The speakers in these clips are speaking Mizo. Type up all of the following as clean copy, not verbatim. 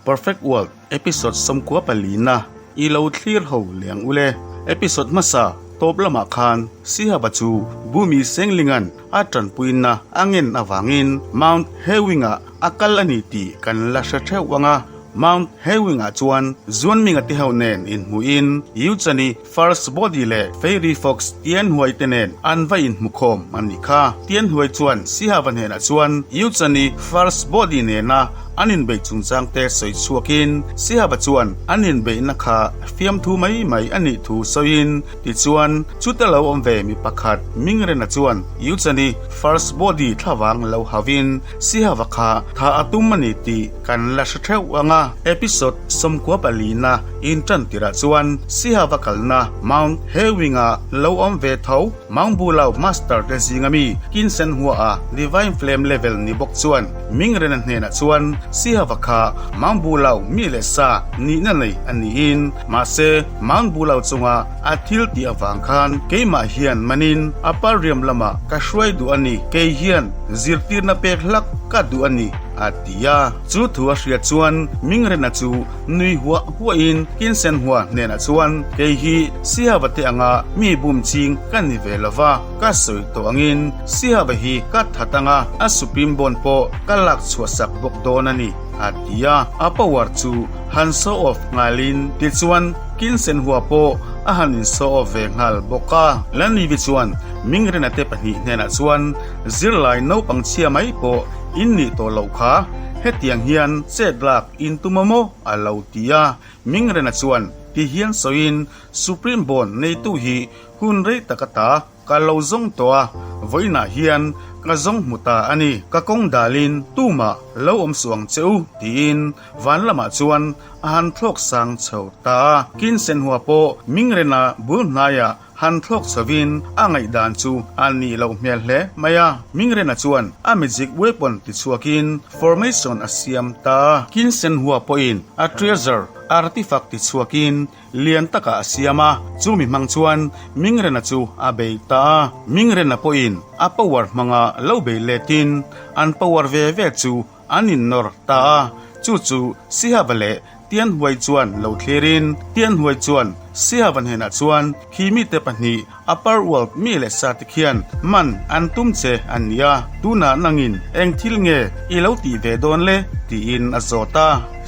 Perfect World episode 14 na i lo thlir ho leng ule. Episode hmasa tawp lamah khan Sihaba chu Bhumi Senglingan a tanpuina a ngen avangin Mount Hewing-ah a kal a ni tih kan la hre theuh ang a. Mount Hewing-ah chuan Zuanminga te ho nen inhmuhin Yuchani First Body leh Fairy Fox Tianhuai te nen an va inhmu khawm a nih kha. Tianhuai chuan Sihava hnenah chuan Yuchani First Body nena an inbeih chungchang te sawi chhuakin Sihava chuan an inbeihna kha fiamthu mai mai a nih thu sawiin tichuan chuta lo awm ve mi pakhat Mingrena chuan Yuchani First Body thlavang lo hauhin Sihava kha tha a tum a ni tih kan la hre theuh ang a. Episode 14 na intan tirah chuan Sihava kalna Mount Hewing-a lo awm ve tho Mount Bulau Master te zinga mi Kinsen Hua-a Divine Flame level ni bawk chuan Mingrena hnenah chuan Sihava kha Mount Bulau mi leh sa nihna nei a niin mahse Mount Bulau chunga a thil tih avang khan keimah hian manin a parriam lamah ka hruai duh a ni, kei hian zirtirna pek hlak ka duh a ni a ti a. Chu thu a hriat chuan Mingrena chu nui huah huahin Kinsenhua hnenah chuan kei hi Sihava te anga mi bum ching ka ni ve lo va, ka sawi tawh angin Sihava hi ka that anga a Supreme Bond pawh ka lak chhuahsak bawk dawn a ni a ti a. A power chu han show off nghalin tichuan Kinsenhua pawh a han in show off ve nghal bawk a. Lanivi chuan Mingrena te pahnih hnenah chuan zirlai naupang chhia mai pawh in nih tawh loh kha, hetiang hian chet lak in tum a maw? a lo ti a. Mingrena chuan ti hian sawiin Supreme Bond neitu hi hun rei tak ata ka lo zawng tawh a, vawiinah hian ka zawng hmu ta a ni. Ka kawng dalin tumah lo awm suh ang che u tiin van lamah chuan a han thlawk sang chho ta a. Kinsenhua pawh Mingrena bul hnaiah Han thlawk chhovin a ngaihdan chu a nih loh hmel hle mai a. Mingrena chuan a magic weapon tichhuakin formation a siam ta a. Kinsenhua pawhin a treasure artifact tichhuakin lian takah a siam a. Chumi hmang chuan Mingrena chu a bei ta a. Mingrena pawhin a power hmanga lo bei letin an power ve ve chu an innawr ta a, chu chu Sihava leh Tianhuai chuan lo thlirin Tianhuai chuan Sihava hnenah chuan khi mite pahnih Upper World mi leh sa te khian man an tum che an ni a, tunah nangin eng thil nge i lo tih ve dawn le? tiin a zawt a.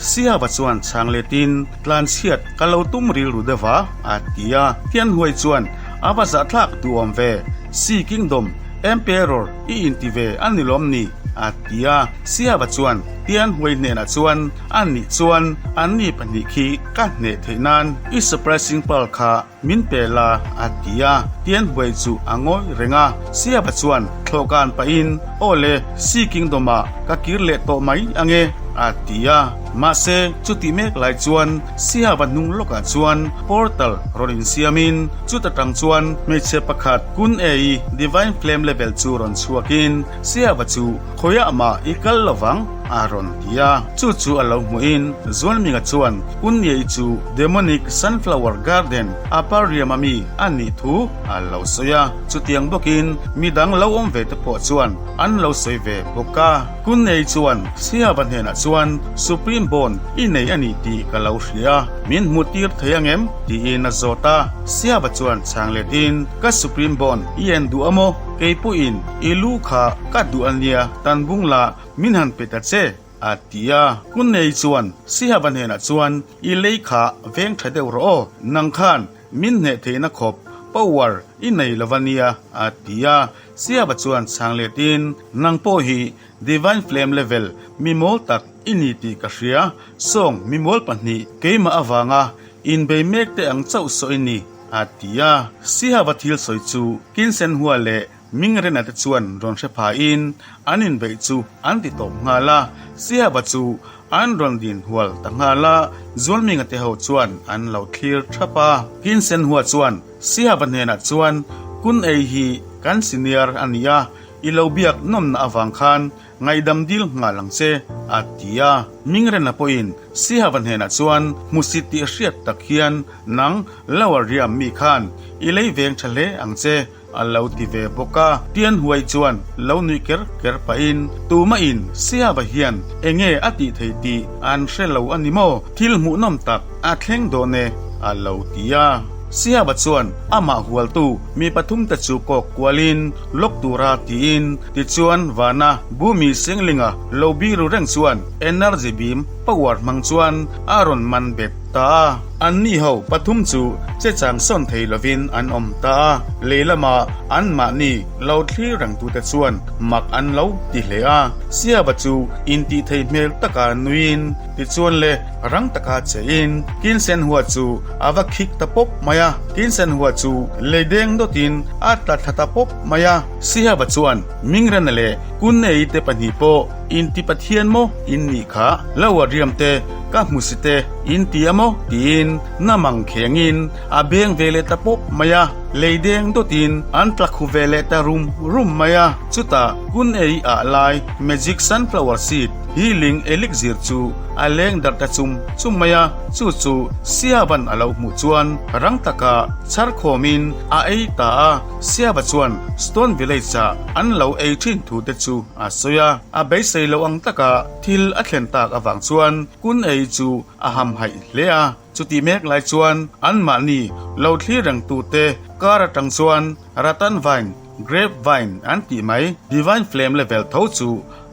Sihava chuan chhang letin tlanchhiat ka lo tum rilru deuh a, a ti a. Tianhuai chuan a va zahthlak duhawm ve, Sea Kingdom Emperor i inti ve a ni lawm ni? A ti a, Siava chuan Tianhuai hnenah chuan a nih chuan anni pahnih khi ka hneh theih nan i surprising pearl kha min pe la a ti a, Tianhuai chu a ngawi reng a, Siava chuan thlawhkan pahin Aw le, Sea Kingdom ah ka kir leh tawh mai ange a ti a, mahse chutih mek lai chuan Siava hnung lawkah chuan portal rawn insiamin chuta tang chuan hmeichhe pakhat Kun Ei Divine Flame level chu rawn chhuakin Siava chu khawiah mah i kal lovang a rawn ti a, chu chu a lo hmuhin Zualminga chuan Kunniei chu Demonic Sunflower Garden a parriam ami a nih thu a lo sawi a, chutiang bawkin midang lo awm ve te pawh chuan an lo sawi ve bawk a. Kunniei chuan Siava hnenah chuan Supreme Bond i nei a ni tih ka lo hria, min hmu tir thei angem? tiin a zawt a, Siava chuan chhang letin Ka Supreme Bond i en duh a maw? Kei pawhin i lu kha ka duh a nia, tan bung la min han pe ta che, a ti a. Kunnei chuan Sihava hnenah chuan i lei kha veng tha deuh rawh aw, nang khan min hneh theihna khawp power i nei lo va nia, a ti a. Sihava chuan chhang letin, Nang pawh hi Divine Flame level mi mawl tak i ni tih ka hria, sawng mi mawl pahnih keimah avanga inbei mek te ang chauh saw i ni, a ti a. Sihava thil sawi chu Kinsenhua leh Mingrena te chuan rawn hre phain an inbeih chu an ti tawp nghal a. Sihava chu an rawn din hual ta nghal a, Zualminga te ho chuan an lo thlir thap a. Kinsenhua chuan Sihava hnenah chuan, Kun ei hi kan senior a ni a, i lo biak nawmna avang khan Ngaihdam dil nghal ang che, a ti a. Mingrena pawhin Sihava hnenah chuan hmusit tih hriat tak hian, Nang, Lower Riam mi khan i lei veng tha hle ang che. A lo ti ve bawk a. Tian Huai chuan lo nuih ker ker pahin, Tumahin Siava hian enge a tih thei tih an hre lo a ni maw? Thil hmuhnawm tak a thleng dawn e, a lo ti a. Siava chuan amah hualtu mi pathumte chu kawk kualin lawk tura tiin, tichuan vana Bhumi Singlinga lo biru reng chuan energy beam power hmang chuan a rawn man bet ta a. Anni ho pathum chu chechang sawn thei lovin an awm ta a, lei lama anmahni lo thlir rengtute chuan mak an lo ti hle a. Siava chu intih thei hmel taka nuiin tichuan le rang taka chein Kinsenhua chu a va khik ta pawp mai a. Kinsenhua chu lei deng dawtin a tla thla ta pawp mai a. Siava chuan Mingrena leh Kunnei te pahnih pawh inti Pathian maw in nih kha lo a riam te ka hmusi te in ti a maw tiin na mang khengin a beng ve leh ta pawp mai a, lei deng dawtin an tla khu ve leh ta rum rum mai a. Chutah kun ei ah lai magic sunflower seed healing elixir chu a leng darh ta chum chum mai a, chu chu Siavan a lo hmuh chuan rang taka chhar khawmin a ei ta a. Siava chuan Stone Village ah an lo ei thin thu te chu a sawi a, a beisei loh ang taka thil a thlen tak avang chuan kun ei chu a hamhaih hle a. Chutih mek lai chuan anmahni lo thlir reng tute kar atang chuan Ratan Vine, Grape Vine an tih mai Divine Flame level tho chu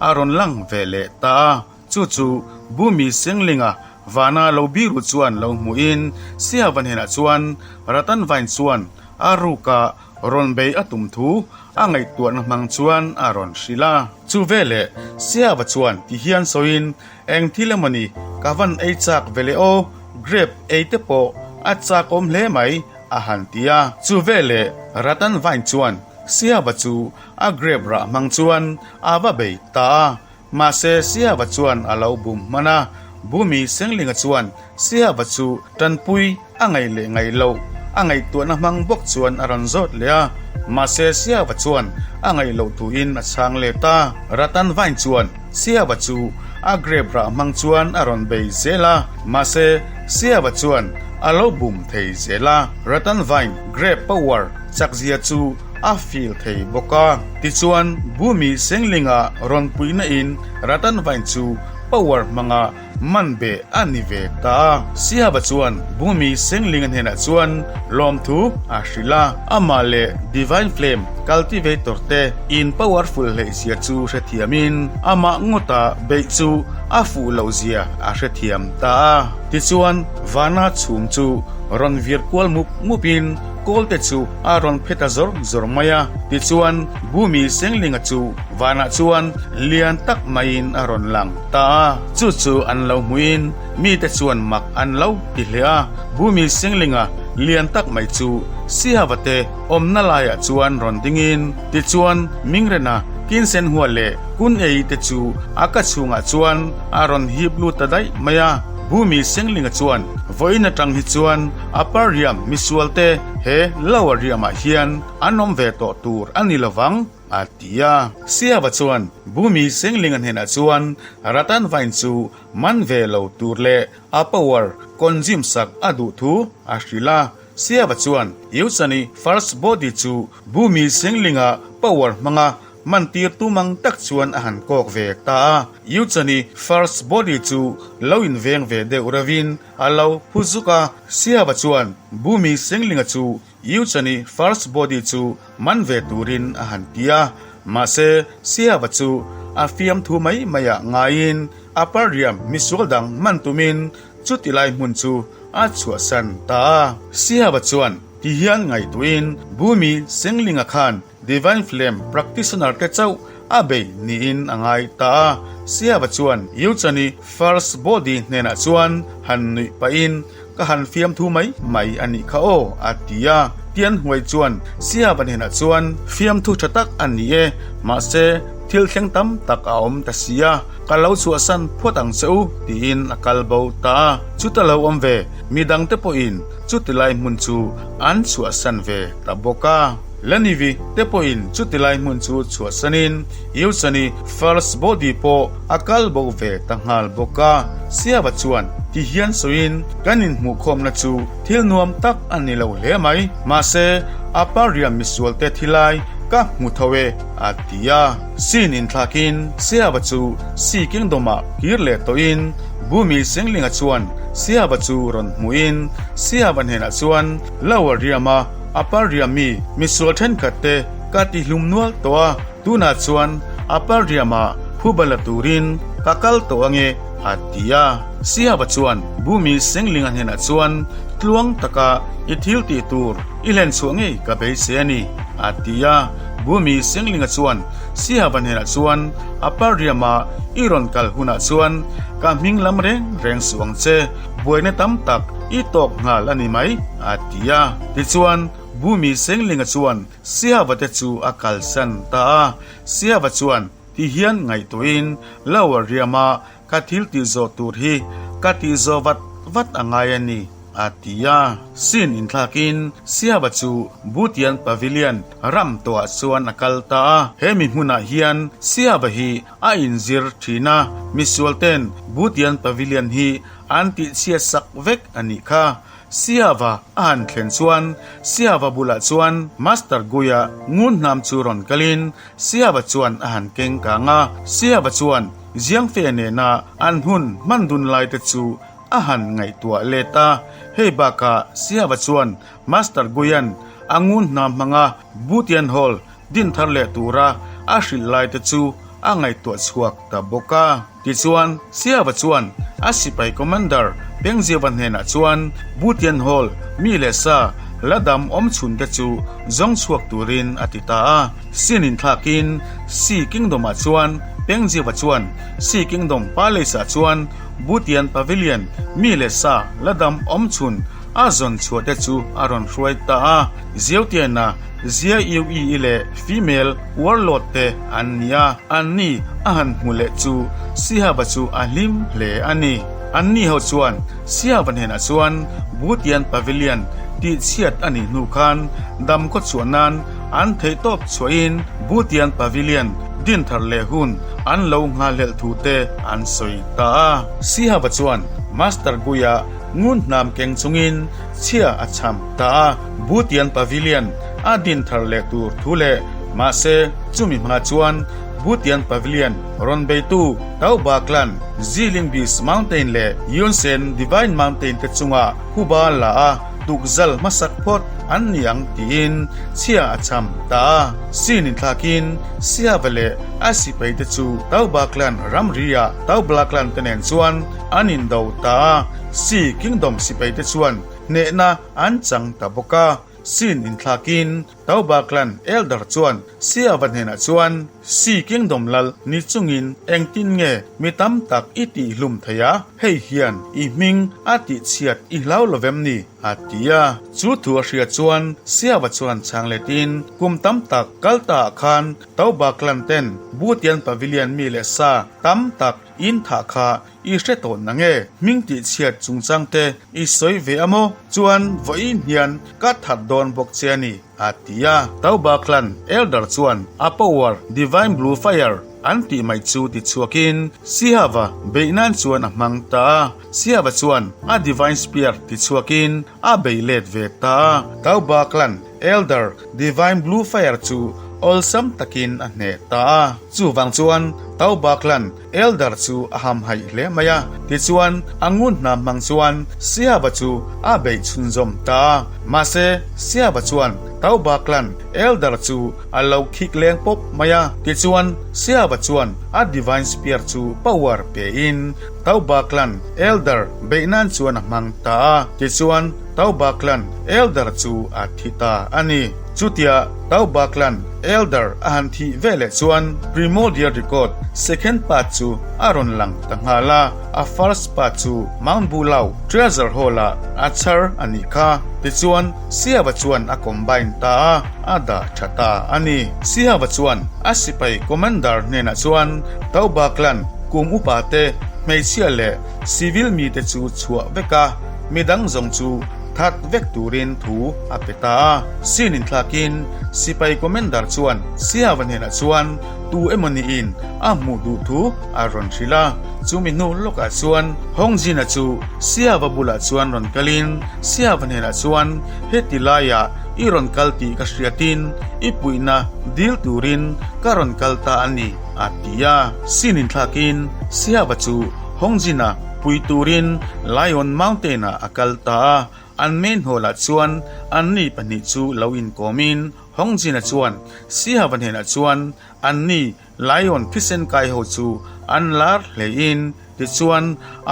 a rawn lang ve leh ta a. Chu chu Bhumi Singlinga vana lo biru chuan lo hmuhin Siava hnenah chuan Ratan Vine chuan a ruka rawn bei a tum thu a ngaihtuahna hmang chuan a rawn hrilh a. Chu veleh Siava chuan ti hian sawiin, Eng thil emawni ka van ei chak veleh aw, grape ei te pawh a chakawm hle mai a han ti a. Chu veleh Ratan Vine chuan Siava chu a grape rah hmang chuan a va bei ta a. Mahse Siava chuan a lo bum hman a, Bhumi Senglinga chuan Siava chu tanpui a ngaih leh ngaih loh a ngaihtuahna hmang bawk chuan a rawn zawt leh a, mahse Siava chuan a ngaih loh thuin a chhang let a. Ratan Vine chuan Siava chu a grape rah hmang chuan a rawn bei zel a, mahse Siava chuan a lo bum thei zel a. Ratan Vine grape power chakzia chu a feel thei bawk a. Tichuan Bhumi Senglinga rawn puihna in Ratan Vine chu power hmanga man beh a ni ve ta a. Siava chuan Bhumi Senglinga hnenah chuan lawmthu a hrilh a, amah leh Divine Flame Cultivator te in powerful hleihzia chu hrethiamin amah ngawta beih chu a fuh lohzia a hrethiam ta a. Tichuan Vana chhum chu rawn vir kual mup mupin Kawlte chu a rawn phe ta zawr zawr mai a, tichuan Bhumi Senglinga chu vanah chuan lian tak maiin a rawn lang ta a. Chu chu an lo hmuhin mite chuan mak an lo ti hle a, Bhumi Senglinga lian tak mai chu Sihava te awmna laiah chuan rawn dingin, tichuan Mingrena, Kinsenhua leh Kunei te chu a ka chhungah chuan a rawn hip lut ta daih mai a. Bhumi Senglinga chuan vawiin atang hi chuan Upper Riam misualte he Lower Riamah hian an awm ve tawh tur a ni lovang, a ti a. Siava chuan Bhumi Senglinga hnenah chuan Ratan Vine chu man ve lo tur leh a power consume sak a duh thu a hrilh a. Siava chuan Euchani First Body chu Bhumi Senglinga power hmanga Man tir tum ang tak chuan a han kawk ve ta a. Euchani first body chu lo inveng ve deuh reuhin a lo phu zuk a. Siava chuan Bhumi Senglinga chu Euchani first body chu man ve turin a han ti a. Mahse, Siava chu a fiamthu mai maiah ngaiin a parriam misual dang man tumin chuti lai hmun chu a chhuahsan ta a. Siava chuan ti hian ngaihtuahin Bhumi Senglinga khan Divine Flame practitioner te chauh a bei niin a ngai ta a. Siava chuan Euchani First Body hnenah chuan han nuih pahin, Ka han fiamthu mai mai a nih kha aw, a ti a. Tianhuai chuan Siava hnenah chuan, Fiamthu tha tak a ni e, mahse thil thleng tam tak a awm ta si a, ka lo chhuahsan phawt ang che u, tiin a kal bo ta a. Chuta lo awm ve, midangte pawhin chuti lai hmun chu an chhuahsan ve ta bawk a. Lanivi te pawhin chuti lai hmun chu chhuahsanin Euchani First Body pawh a kal bo ve ta nghal bawk a. Siava chuan ti hian sawiin kan inhmuhkhawmna chu thil nuam tak a ni lo hle mai, mahse a pariam misualte thi lai ka hmu tho e a ti a. Sin inthlakin Siava chu Sea Kingdom-ah kir leh tawhin Bhumi Senglinga chuan Siava chu rawn hmuhin Siava hnenah chuan Lower Riam-a A parriami misual thenkhat te ka ti hlum nual tawh a, tunah chuan a parriamah phuba la turin ka kal tawh ange a ti a. Sihaba chuan Bhumi Senglinga hnenah chuan tluang taka i thil tih tur i hlen chhuah ngei ka beisei a ni a ti a. Bhumi Senglinga chuan Sihaba hnenah chuan a parriama i rawn kal hunah chuan ka hming lam reng reng suh ang che, buaina tam tak i tawk nghal a ni mai a ti a. Tichuan, Bhumi Senglinga chuan Siava te chu a kalsan ta a. Siava chuan ti hian ngaihtuahin Lower Riama ka thil tih zawh tur hi ka tih zawh vat vat a ngai a ni a ti a. Sin inthlakin Siava chu Butian Pavilion ram tawhah chuan a kal ta a. He mi hmunah hian Siava hi a inzir thin a, misual ten Butian Pavilion hi an tihchhiat sak vek a nih kha. Siava a han thlen chuan Siava bulah chuan Master Guia ngun hnam chu rawn kalin Siava chuan a han keng kang a. Siava chuan Jiangfe nena an hun hman dun lai te chu a han ngaihtuah let a. Hei bakah Siava chuan Master Guia'n a ngun hnam hmanga Butian Hall din thar leh tura a hrilh lai te chu a ngaihtuah chhuak ta bawk a. Tichuan, Siava chuan a sipai commander Pengziava hnenah chuan Butian Hall mi leh sa la dam awm chhun te chu zawng chhuak turin a ti ta a. Sin inthlakin Sea Kingdom-ah chuan Pengziava chuan Sea Kingdom Palace-ah chuan Butian Pavilion mi leh sa la dam awm chhun a zawn chhuah te chu a rawn hruai ta a. Ziotiana Zia Iu-i leh Female Warlord te an ni a, anni a han hmu leh chu Sihaba chu a hlim hle a ni. Anni ho chuan Sihaba hnenah chuan Butian Pavilion tihchhiat a nih hnu khan dam khaw chhuah nan an theihtawp chhuahin Butian Pavilion din thar leh hun an lo nghahlelh thu te an sawi ta a. Sihaba chuan Master Guia ngun hnam keng chungin chhia a cham ta a, Butian Pavilion a din thar leh tur thu leh mahse chumi hmangah chuan Butian Pavilion rawn beitu Tauba Clan, Ziling Beast Mountain leh Yunsen Divine Mountain te chunga huba la a tukzal hmasak phawt an ni ang tiin chhia a cham ta a. Sin inthlakin Siava leh a sipai te chu Tauba Clan ramri-ah Taubla Clan te nen chuan an indo ta a. Sea Kingdom sipai te chuan hnehna an chang ta bawk a. Sin inthlakin Tauba Clan Elder chuan Siava hnenah chuan, Sea Kingdom lal ni chungin engtin nge mi tam tak i tihhlum thei a? Hei hian i hming a tihchhiat i hlau lo vem ni? a ti a. Chu thu a hria chuan Siava chuan chhang letin, Kum tam tak kal ta ah khan Tauba Clan ten Butian Pavilion mi leh sa tam tak in thah kha I hre tawh na nge? Hming tihchhiat chungchang te i sawi ve a maw? Chuan vawiin hian ka that dawn bawk che a ni, a ti a. Tauba clan elder chuan a power Divine Blue Fire an tih mai chu tichhuakin Sihava beih nan chuan a hmang ta a. Sihava chuan a Divine Spear tichhuakin a bei let ve ta a. Tauba clan elder Divine Blue Fire chu awlsam takin a hneh ta a. Chuvang chuan Tauba clan Elder chu a hamhaih hle mai a, tichuan a ngun hnam hmang chuan Siava chu a beih chhunzawm ta a. Mahse, Siava chuan Tauba clan Elder chu a lo khik leng pawp mai a, tichuan Siava chuan a Divine Spear chu power pe in Tauba clan Elder beih nan chuan a hmang ta a, tichuan Tauba clan Elder chu a thi ta a ni. Chutia Tauba clan Elder a han thih ve leh chuan Primordial Record second part chu a rawn lang ta nghal a, a first part chu Mount Bulau Treasure Hall-ah a chhar a nih kha. Tichuan, Siava chuan a combine ta a, a dah tha ta a ni. Siava chuan a sipai commander hnenah chuan Tauba clan kum upa te, hmeichhia leh civil mite chu chhuah vek a, midang zawng chu. That vek turin thu a pe ta a. Scene inthlakin sipai commander chuan Siava hnenah chuan tu emaw niin a hmuh duh thu a rawn hrilh a. Chumi hnu lawkah chuan Hongjin-a chu Siava bulah chuan rawn kalin Siava hnenah chuan heti laiah i rawn kal tih ka hriatin i puihna dil turin ka rawn kal ta a ni a ti a. Scene inthlakin Siava chu Hongjin-a pui turin Lion Mountain-ah a kal ta a, an main hall-ah chuan anni pahnih chu lo inkawmin Hongjin-a chuan Sihava hnenah chuan anni Lion thisen kai ho chu an lar hlein tichuan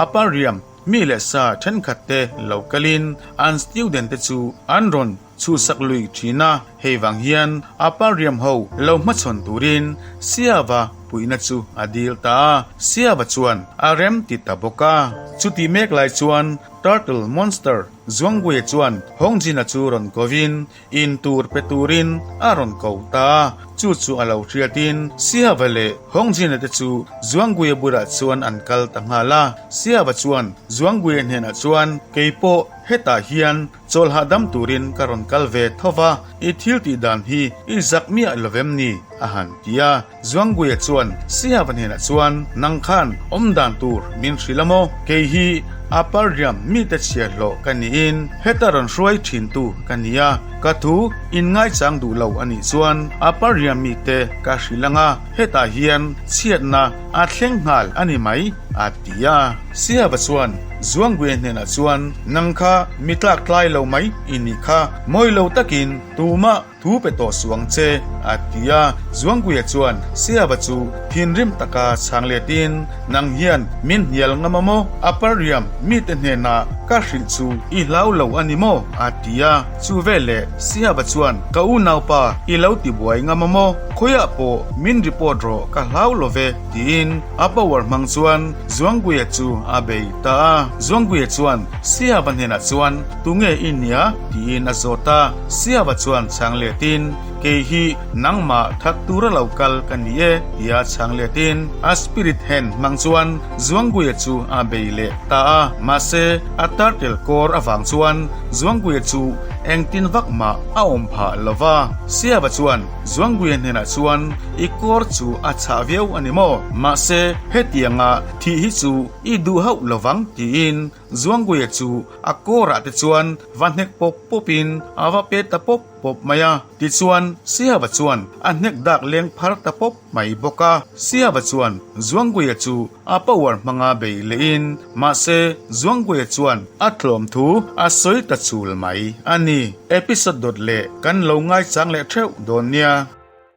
Upper Riam mi leh sa thenkhat te lo kalin an student te chu an rawn chhuhsak lui thin a, hei vang hian Upper Riam ho lo hmachhawn turin Siava puihna chu a dil ta a, Siava chuan a rem ti ta bawk a. Chutih mek lai chuan Turtle Monster Zuangguia chuan Hongjin-a chu rawn kovin in tur pe turin a rawn ko ta a, chu chu a lo hriatin Siava leh Hongjin-a te chu Zuangguia bulah chuan an kal ta nghal a. Siava chuan Zuangguia hnenah chuan, Keipawh hetah hian Chawl hahdam turin ka rawn kal ve tho va, i thil tih dan hi i zak miah lo vem ni? a han ti a. Zuangguia chuan Sihava hnenah chuan, Nang khan awm dan tur min hrilh a maw? Kei hi a parriam mite chhiahhlawh ka niin heta rawn hruai thintu ka ni a, ka thu in ngaichang duh lo a nih chuan a parriam mite ka hrilh ang a, hetah hian chhiatna a thleng nghal a ni mai, a ti a. Sihava chuan Zuangguia hnenah chuan, Nang kha mi tlak tlai lo mai i nih kha, mawi lo takin tumah thu pe tawh suh ang che, a ti a. Zuangguia chuan Sihava chu thinrim taka chhang letin, Nang hian min hnial ngam a maw? A parriam mite hnenah ka hrilh chu i hlau lo a ni maw? a ti a. Chu veleh Sihava chuan, Ka unaupa i lo tibuai ngam a maw? Khawiah pawh min report rawh ka hlau lo ve, tiin a power hmang chuan Zuangguia chu a bei ta a. Zuangguia chuan Siava hnenah chuan, Tunge i nia? tiin a zawt a. Siava chuan chhang letin, Kei hi nangmah that tura lo kal ka ni e, tia chhang letin a spirit hand hmang chuan Zuangguia chu a bei leh ta a. Mahse, a turtle kawr avang chuan Zuangguia chu engtin vak mah a awm phah lo va. Siava chuan Zuangguia hnenah chuan, I kawr chu a chhah viau a ni maw? Mahse, hetianga thih hi chu i duh hauh lo vang, tiin Zuangguia chu a kawrah te chuan va hnek pawp pawpin a va pe ta pawp pawp mai a. Tichuan, Siava chuan a hnek dak leng phar ta pawp mai bawk a. Siava chuan Zuangguia chu a power hmanga bei lehin, mahse Zuangguia chuan a tlawm thu a sawi ta chul mai a ni. Episode dawt leh kan lo ngaichang leh theuh dawn nia.